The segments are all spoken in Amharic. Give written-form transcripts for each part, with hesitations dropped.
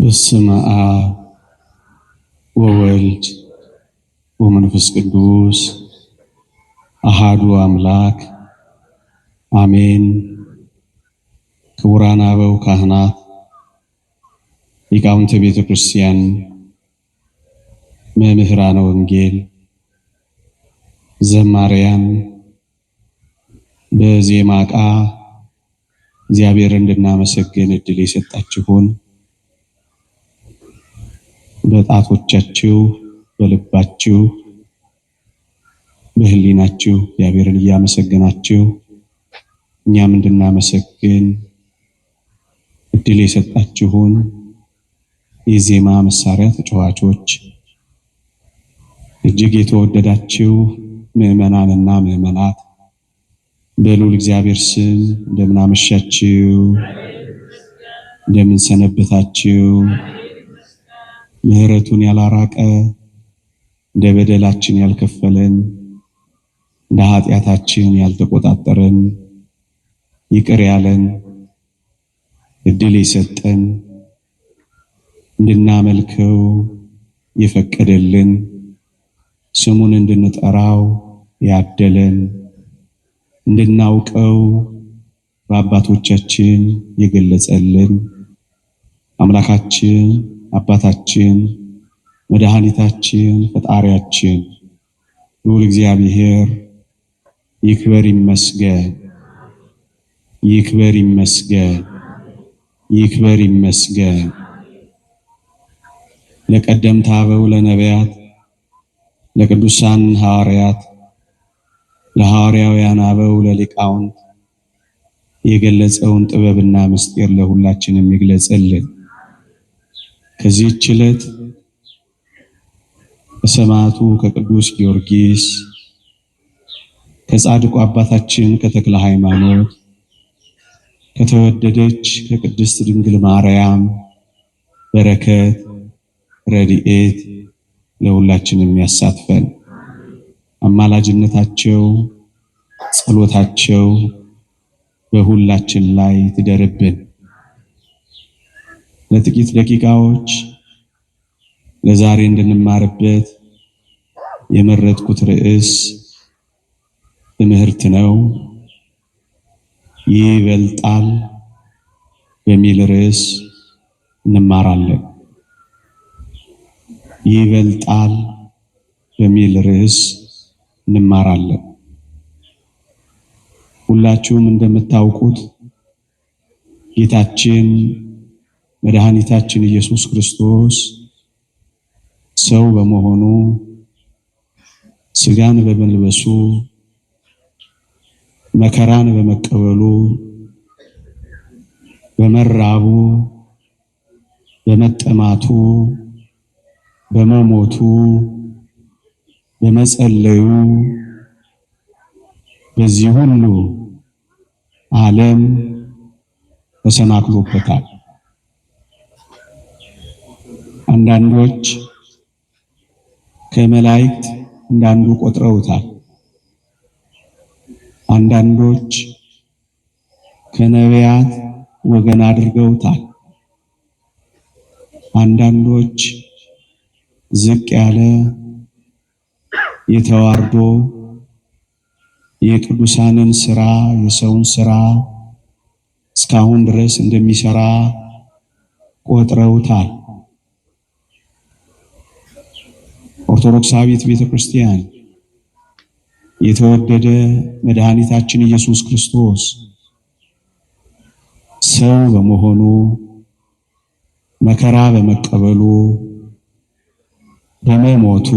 በስመ አብ ወወልድ ወመንፈስ ቅዱስ አሃዱ አምላክ አሜን። ክቡራን አበው ካህናት፣ ሊቃውንተ ቤተ ክርስቲያን፣ መምህራነ ወንጌል፣ ዘማሪያን በዜማ ዕቃ እግዚአብሔር እንድናመሰግን እድል የሰጣችሁን በጣቶቻችሁ በልባችሁ በሕሊናችሁ እግዚአብሔርን እያመሰገናችሁ እኛም እንድናመሰግን እድል የሰጣችሁን የዜማ መሳሪያ ተጫዋቾች፣ እጅግ የተወደዳችሁ ምዕመናንና ምዕመናት በልዑል እግዚአብሔር ስም እንደምን አመሻችሁ? እንደምን ሰነበታችሁ? ምሕረቱን ያላራቀ እንደ በደላችን ያልከፈለን እንደ ኃጢአታችን ያልተቆጣጠረን ይቅር ያለን እድል የሰጠን እንድናመልከው የፈቀደልን ስሙን እንድንጠራው ያደለን እንድናውቀው በአባቶቻችን የገለጸልን አምላካችን አባታችን መድኃኒታችን ፈጣሪያችን ልዑል እግዚአብሔር ይክበር ይመስገን፣ ይክበር ይመስገን፣ ይክበር ይመስገን። ለቀደምት አበው ለነቢያት፣ ለቅዱሳን ሐዋርያት፣ ለሐዋርያውያን አበው ለሊቃውንት የገለጸውን ጥበብና ምስጢር ለሁላችንም ይግለጽልን። ከዚህች ዕለት ከሰማዕቱ ከቅዱስ ጊዮርጊስ ከጻድቁ አባታችን ከተክለ ሃይማኖት ከተወደደች ከቅድስት ድንግል ማርያም በረከት ረድኤት ለሁላችንም ያሳትፈን። አማላጅነታቸው ጸሎታቸው በሁላችን ላይ ትደርብን። ለጥቂት ደቂቃዎች ለዛሬ እንድንማርበት የመረጥኩት ርዕስ ትምህርት ነው። ይበልጣል በሚል ርዕስ እንማራለን። ይበልጣል በሚል ርዕስ እንማራለን። ሁላችሁም እንደምታውቁት ጌታችን መድኃኒታችን ኢየሱስ ክርስቶስ ሰው በመሆኑ ስጋን በመልበሱ መከራን በመቀበሉ በመራቡ በመጠማቱ በመሞቱ በመጸለዩ በዚህ ሁሉ ዓለም ተሰናክሎበታል። አንዳንዶች ከመላእክት እንዳንዱ ቆጥረውታል። አንዳንዶች ከነቢያት ወገን አድርገውታል። አንዳንዶች ዝቅ ያለ የተዋርዶ የቅዱሳንን ስራ የሰውን ስራ እስካሁን ድረስ እንደሚሰራ ቆጥረውታል። ኦርቶዶክሳዊት ቤተክርስቲያን የተወደደ መድኃኒታችን ኢየሱስ ክርስቶስ ሰው በመሆኑ መከራ በመቀበሉ በመሞቱ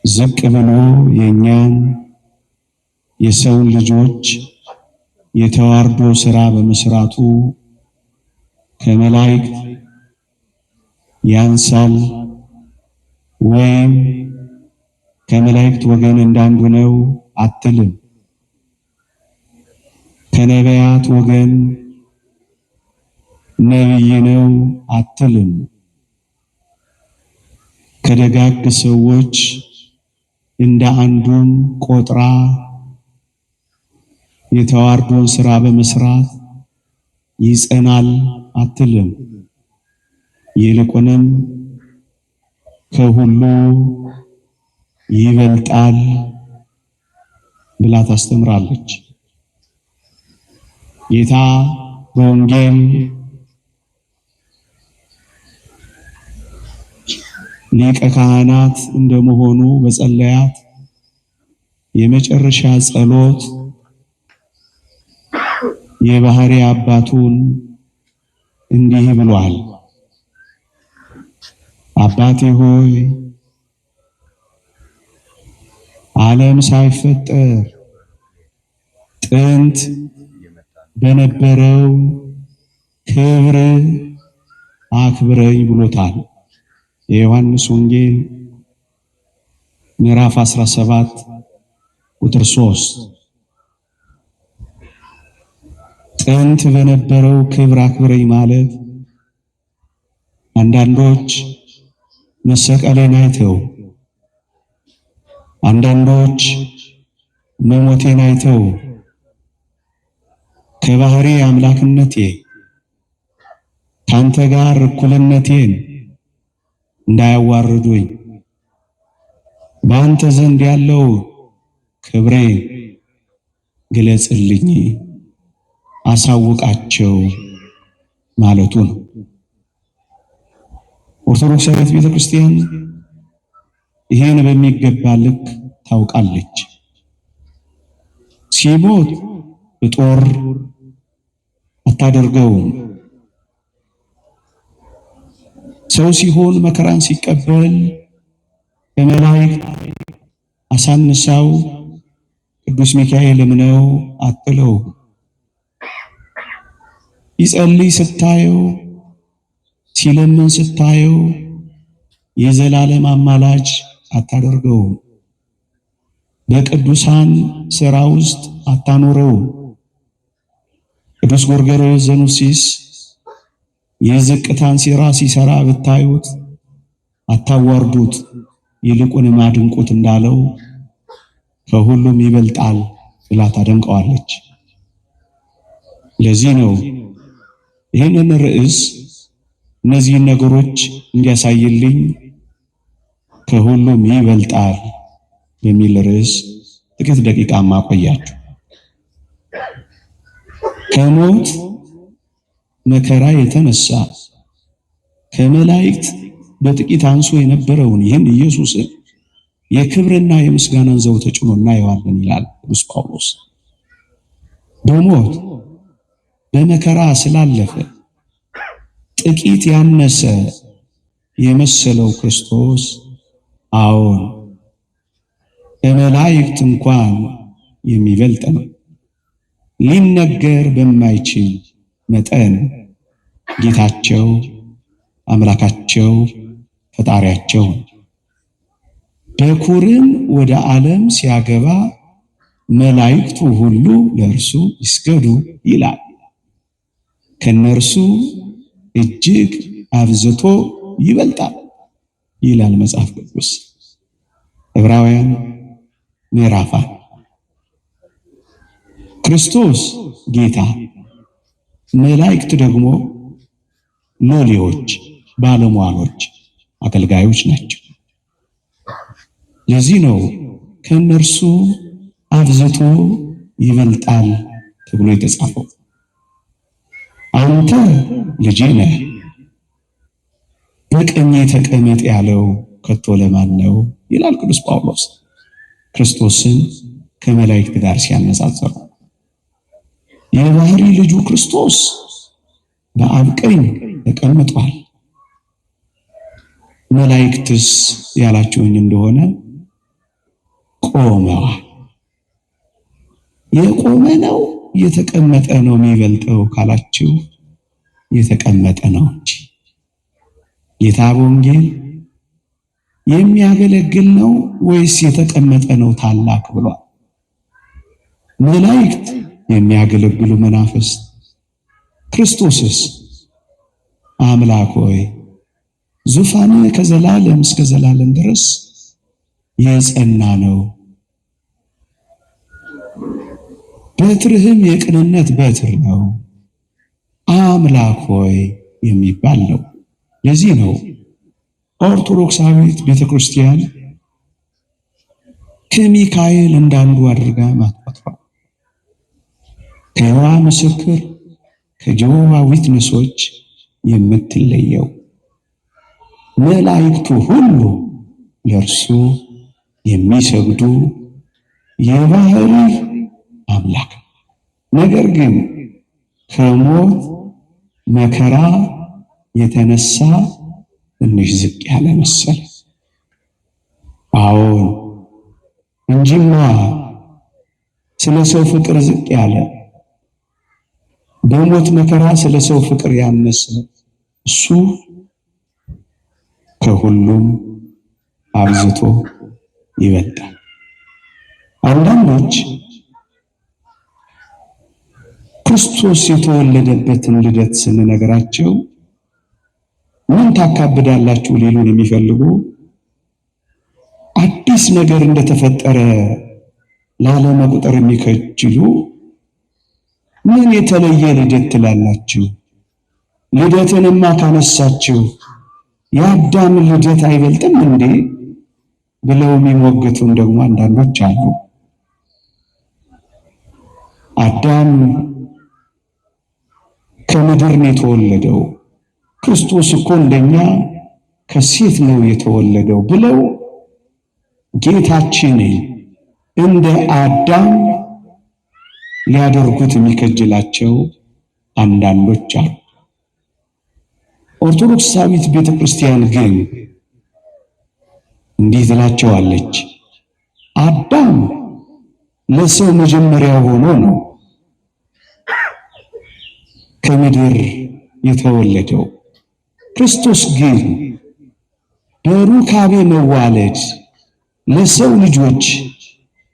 ዝቅ ብሎ የእኛን የሰውን ልጆች የተዋርዶ ስራ በመስራቱ ከመላእክት ያንሳል ወይም ከመላእክት ወገን እንዳንዱ ነው አትልም። ከነቢያት ወገን ነቢይ ነው አትልም። ከደጋግ ሰዎች እንደ አንዱም ቆጥራ የተዋርዶን ስራ በመስራት ይጸናል አትልም። ይልቁንም ከሁሉ ይበልጣል ብላ ታስተምራለች። ጌታ በወንጌል ሊቀ ካህናት እንደመሆኑ በጸለያት የመጨረሻ ጸሎት የባህሪ አባቱን እንዲህ ብሏል። አባቴ ሆይ ዓለም ሳይፈጠር ጥንት በነበረው ክብር አክብረኝ ብሎታል። የዮሐንስ ወንጌል ምዕራፍ 17 ቁጥር 3። ጥንት በነበረው ክብር አክብረኝ ማለት አንዳንዶች መሰቀሌን አይተው፣ አንዳንዶች መሞቴን አይተው ከባህሪ አምላክነቴ ካንተ ጋር እኩልነቴን እንዳያዋርዱኝ በአንተ ዘንድ ያለው ክብሬ ግለጽልኝ፣ አሳውቃቸው ማለቱ ነው። ኦርቶዶክሳዊት ቤተክርስቲያን ይሄን በሚገባ ልክ ታውቃለች። ሲሞት በጦር አታደርገውም። ሰው ሲሆን መከራን ሲቀበል ከመላእክት አሳንሳው ቅዱስ ሚካኤልም ነው አትለው። ይጸልይ ስታየው፣ ሲለምን ስታየው የዘላለም አማላጅ አታደርገውም። በቅዱሳን ሥራ ውስጥ አታኖረው። ቅዱስ ጎርጎርዮስ ዘኑሲስ የዝቅታን ሥራ ሲሰራ ብታዩት አታዋርዱት፣ ይልቁንም አድንቁት እንዳለው ከሁሉም ይበልጣል ብላ ታደንቀዋለች። ለዚህ ነው ይህንን ርዕስ እነዚህን ነገሮች እንዲያሳይልኝ ከሁሉም ይበልጣል በሚል ርዕስ ጥቂት ደቂቃ ማቆያችሁ። ከሞት መከራ የተነሳ ከመላእክት በጥቂት አንሶ የነበረውን ይህን ኢየሱስን የክብርና የምስጋናን ዘውድ ተጭኖ እናየዋለን ይላል ቅዱስ ጳውሎስ። በሞት በመከራ ስላለፈ ጥቂት ያነሰ የመሰለው ክርስቶስ አዎን ከመላእክት እንኳን የሚበልጥ ነው። ሊነገር በማይችል መጠን ጌታቸው አምላካቸው ፈጣሪያቸው በኩርን ወደ ዓለም ሲያገባ መላእክቱ ሁሉ ለእርሱ ይስገዱ ይላል። ከነርሱ እጅግ አብዝቶ ይበልጣል ይላል መጽሐፍ ቅዱስ ዕብራውያን ምዕራፍ 1። ክርስቶስ ጌታ፣ መላእክት ደግሞ ሎሌዎች፣ ባለሟሎች፣ አገልጋዮች ናቸው። ለዚህ ነው ከእነርሱ አብዝቶ ይበልጣል ተብሎ የተጻፈው። አንተ ልጄ ነህ በቀኜ ተቀመጥ ያለው ከቶ ለማን ነው ይላል ቅዱስ ጳውሎስ ክርስቶስን ከመላእክት ጋር ሲያነጻጽር። የባህሪ ልጁ ክርስቶስ በአብ ቀኝ ተቀምጧል። መላእክትስ ያላችሁኝ እንደሆነ ቆመዋል። የቆመ ነው የተቀመጠ ነው የሚበልጠው ካላችሁ የተቀመጠ ነው እንጂ። ጌታ በወንጌል የሚያገለግል ነው ወይስ የተቀመጠ ነው ታላቅ ብሏል? መላእክት የሚያገለግሉ መናፍስት፣ ክርስቶስስ አምላክ ሆይ ዙፋን ከዘላለም እስከ ዘላለም ድረስ የጸና ነው፣ በትርህም የቅንነት በትር ነው፣ አምላክ ሆይ የሚባል ነው። ለዚህ ነው ኦርቶዶክሳዊት ቤተክርስቲያን ከሚካኤል እንዳንዱ አድርጋ ማትቆጥረው። ከይሖዋ ምስክር ከ Jehovah Witness ኦች የምትለየው መላእክቱ ሁሉ ለእርሱ የሚሰግዱ የባህሪ አምላክ፣ ነገር ግን ከሞት መከራ የተነሳ ትንሽ ዝቅ ያለ መሰለ። አዎን እንጂማ ስለ ሰው ፍቅር ዝቅ ያለ፣ በሞት መከራ ስለ ሰው ፍቅር ያነሰ እሱ ከሁሉም አብዝቶ ይበልጣል። አንዳንዶች ክርስቶስ የተወለደበትን ልደት ስንነግራቸው ምን ታካብዳላችሁ ሊሉን የሚፈልጉ፣ አዲስ ነገር እንደተፈጠረ ላለመቁጠር የሚከጅሉ፣ ምን የተለየ ልደት ትላላችሁ? ልደትንማ ካነሳችሁ የአዳም ልደት አይበልጥም እንዴ? ብለው የሚሞግቱን ደግሞ አንዳንዶች አሉ። አዳም ከምድር ነው የተወለደው፣ ክርስቶስ እኮ እንደኛ ከሴት ነው የተወለደው ብለው ጌታችን እንደ አዳም ሊያደርጉት የሚከጅላቸው አንዳንዶች አሉ። ኦርቶዶክሳዊት ቤተክርስቲያን ግን እንዲህ ትላቸዋለች። አዳም ለሰው መጀመሪያ ሆኖ ነው ከምድር የተወለደው። ክርስቶስ ግን በሩካቤ መዋለድ ለሰው ልጆች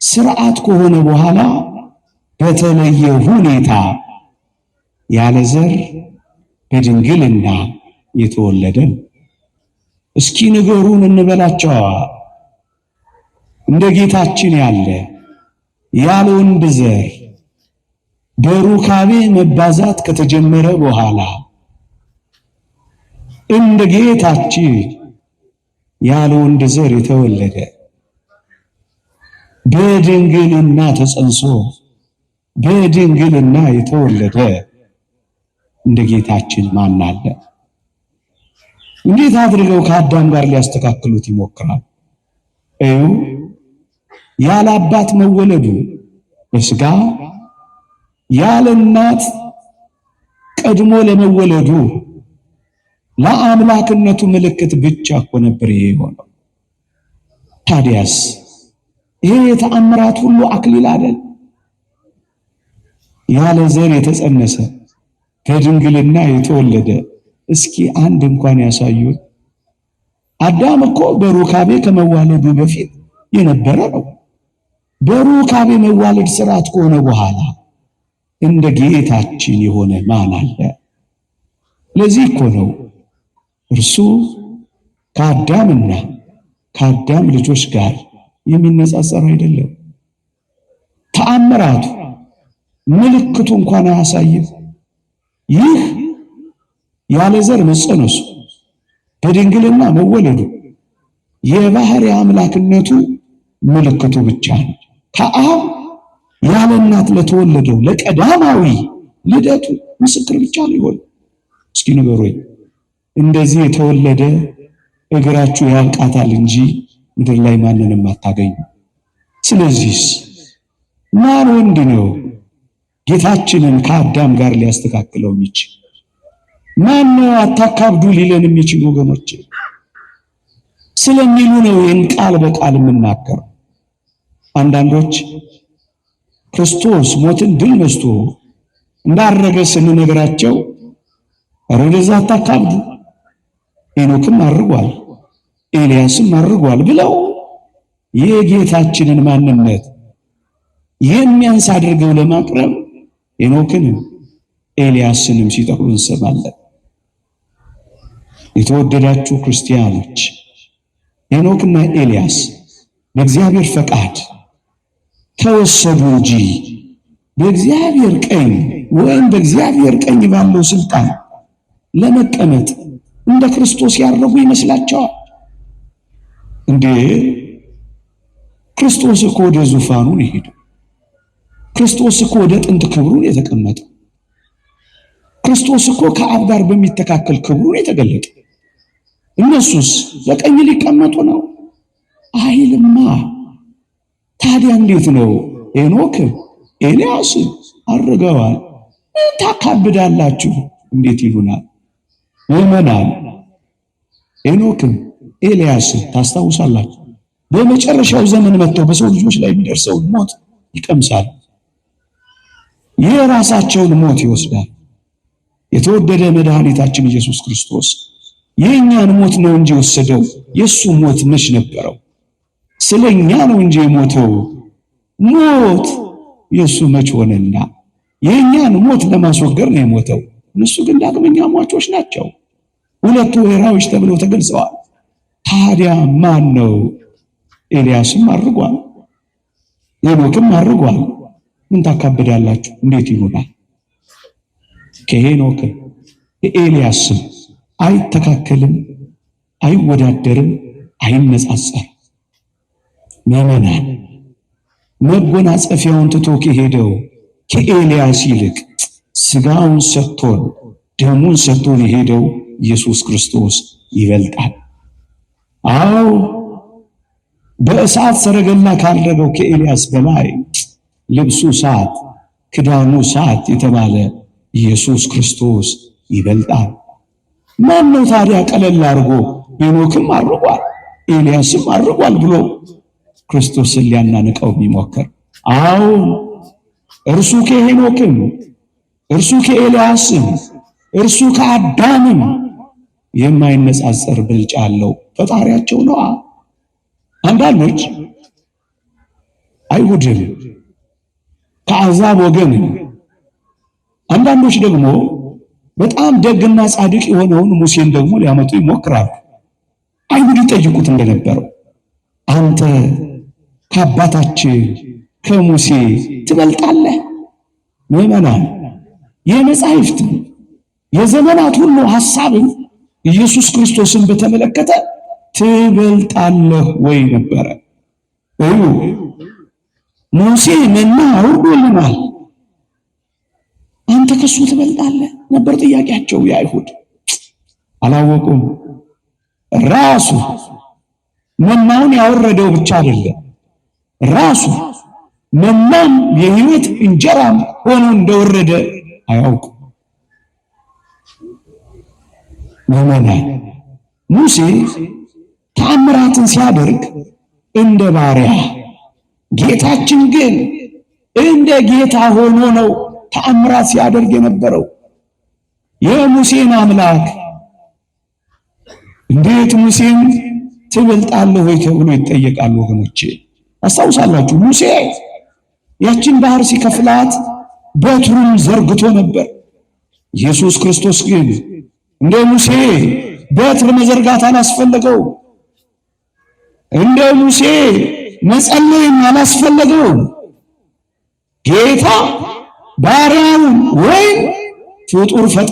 ስርዓት ከሆነ በኋላ በተለየ ሁኔታ ያለ ዘር በድንግልና የተወለደ ነው። እስኪ ንገሩን እንበላቸዋ። እንደ ጌታችን ያለ ያለ ወንድ ዘር በሩካቤ መባዛት ከተጀመረ በኋላ እንደ ጌታችን ያለ ወንድ ዘር የተወለደ፣ በድንግልና ተጸንሶ በድንግልና የተወለደ እንደ ጌታችን ማን አለ? እንዴት አድርገው ከአዳም ጋር ሊያስተካክሉት ይሞክራል? እዩ፣ ያለ አባት መወለዱ በስጋ፣ ያለ እናት ቀድሞ ለመወለዱ ለአምላክነቱ ምልክት ብቻ እኮ ነበር ይሄ የሆነው። ታዲያስ ይሄ የተአምራት ሁሉ አክሊል አይደል? ያለ ዘር የተጸነሰ፣ በድንግልና የተወለደ እስኪ አንድ እንኳን ያሳዩን። አዳም እኮ በሩካቤ ከመዋለዱ በፊት የነበረ ነው። በሩካቤ መዋለድ ስርዓት ከሆነ በኋላ እንደ ጌታችን የሆነ ማን አለ? ለዚህ እኮ ነው እርሱ ከአዳምና ከአዳም ልጆች ጋር የሚነጻጸር አይደለም። ተአምራቱ ምልክቱ እንኳን አያሳይም። ይህ ያለ ዘር መጸነሱ፣ በድንግልና መወለዱ የባህሪ አምላክነቱ ምልክቱ ብቻ ነው። ከአብ ያለ እናት ለተወለደው ለቀዳማዊ ልደቱ ምስክር ብቻ ነው ይሆን። እስኪ ንገሩኝ፣ እንደዚህ የተወለደ እግራችሁ ያልቃታል እንጂ ምድር ላይ ማንንም አታገኙ። ስለዚህስ ማን ወንድ ነው ጌታችንን ከአዳም ጋር ሊያስተካክለው የሚችል? ማን ነው አታካብዱ ሊለን የሚችል? ወገኖች ስለሚሉ ነው ይህን ቃል በቃል የምናገረው። አንዳንዶች ክርስቶስ ሞትን ድል ነስቶ እንዳረገ ስንነግራቸው ኧረ ወደዛ አታካብዱ፣ ሄኖክም አርጓል፣ ኤልያስም አርጓል ብለው የጌታችንን ማንነት የሚያንስ አድርገው ለማቅረብ ሄኖክንም ኤልያስንም ሲጠቅሉ እንሰማለን። የተወደዳችሁ ክርስቲያኖች፣ ሄኖክና ኤልያስ በእግዚአብሔር ፈቃድ ተወሰዱ እንጂ በእግዚአብሔር ቀኝ ወይም በእግዚአብሔር ቀኝ ባለው ስልጣን ለመቀመጥ እንደ ክርስቶስ ያረጉ ይመስላቸዋል። እንዴ ክርስቶስ እኮ ወደ ዙፋኑ ነው የሄደው። ክርስቶስ እኮ ወደ ጥንት ክብሩን የተቀመጠው። ክርስቶስ እኮ ከአብ ጋር በሚተካከል ክብሩን የተገለጠ። እነሱስ በቀኝ ሊቀመጡ ነው አይልማ። ታዲያ እንዴት ነው? ሄኖክ ኤልያስ አርገዋል፣ ምን ታካብዳላችሁ? እንዴት ይሉናል? ምዕመናን ሄኖክም ኤልያስ ታስታውሳላችሁ፣ በመጨረሻው ዘመን መጥተው በሰው ልጆች ላይ የሚደርሰውን ሞት ይቀምሳል። የራሳቸውን ሞት ይወስዳል። የተወደደ መድኃኒታችን ኢየሱስ ክርስቶስ የእኛን ሞት ነው እንጂ የወሰደው የእሱ ሞት መች ነበረው? ስለኛ ነው እንጂ የሞተው ሞት የእሱ መች ሆነና? የእኛን ሞት ለማስወገድ ነው የሞተው። እነሱ ግን ዳግመኛ ሟቾች ናቸው። ሁለቱ ወይራዎች ተብለው ተገልጸዋል። ታዲያ ማን ነው? ኤልያስም አድርጓል፣ ሄኖክም አድርጓል። ምን ታካብዳላችሁ? እንዴት ይሆናል? ከሄኖክም ከኤልያስም አይተካከልም፣ አይወዳደርም፣ አይነጻጸርም። ምዕመናን መጎናጸፊያውን ትቶ ከሄደው ከኤልያስ ይልቅ ስጋውን ሰጥቶን ደሙን ሰጥቶን የሄደው ኢየሱስ ክርስቶስ ይበልጣል። አዎ በእሳት ሰረገላ ካረገው ከኤልያስ በላይ ልብሱ እሳት ክዳኑ እሳት የተባለ ኢየሱስ ክርስቶስ ይበልጣል። ማን ነው ታዲያ ቀለል አድርጎ ሄኖክም አድርጓል ኤልያስም አድርጓል ብሎ ክርስቶስን ሊያናንቀው ቢሞክር? አዎ እርሱ ከሄኖክም እርሱ ከኤልያስም እርሱ ከአዳምም የማይነጻጸር ብልጫ አለው። ፈጣሪያቸው ነዋ። አንዳንዶች አይሁድም ከአሕዛብ ወገንም፣ አንዳንዶች ደግሞ በጣም ደግና ጻድቅ የሆነውን ሙሴን ደግሞ ሊያመጡ ይሞክራሉ። አይሁድ ይጠይቁት እንደነበረው አንተ ከአባታችን ከሙሴ ትበልጣለህ? ምዕመናን የመጻሕፍት የዘመናት ሁሉ ሐሳብም ኢየሱስ ክርስቶስን በተመለከተ ትበልጣለህ ወይ ነበረ። እዩ ሙሴ መና አውርዶልናል፣ አንተ ከሱ ትበልጣለህ ነበር ጥያቄያቸው። የአይሁድ አላወቁም። ራሱ መናውን ያወረደው ብቻ አይደለም፣ ራሱ መናም የሕይወት እንጀራም ሆኖ እንደወረደ አያውቁም። ምዕመናን ሙሴ ተአምራትን ሲያደርግ እንደ ባሪያ፣ ጌታችን ግን እንደ ጌታ ሆኖ ነው ተአምራት ሲያደርግ የነበረው። የሙሴን አምላክ እንዴት ሙሴን ትበልጣለህ ወይ ተብሎ ይጠየቃል። ወገኖቼ አስታውሳላችሁ፣ ሙሴ ያችን ባህር ሲከፍላት በትሩን ዘርግቶ ነበር። ኢየሱስ ክርስቶስ ግን እንደ ሙሴ በትር መዘርጋት አላስፈለገው። እንደ ሙሴ መጸለይም አላስፈለገው። ጌታ ባሪያውን ወይም ፍጡር ፈጣሪ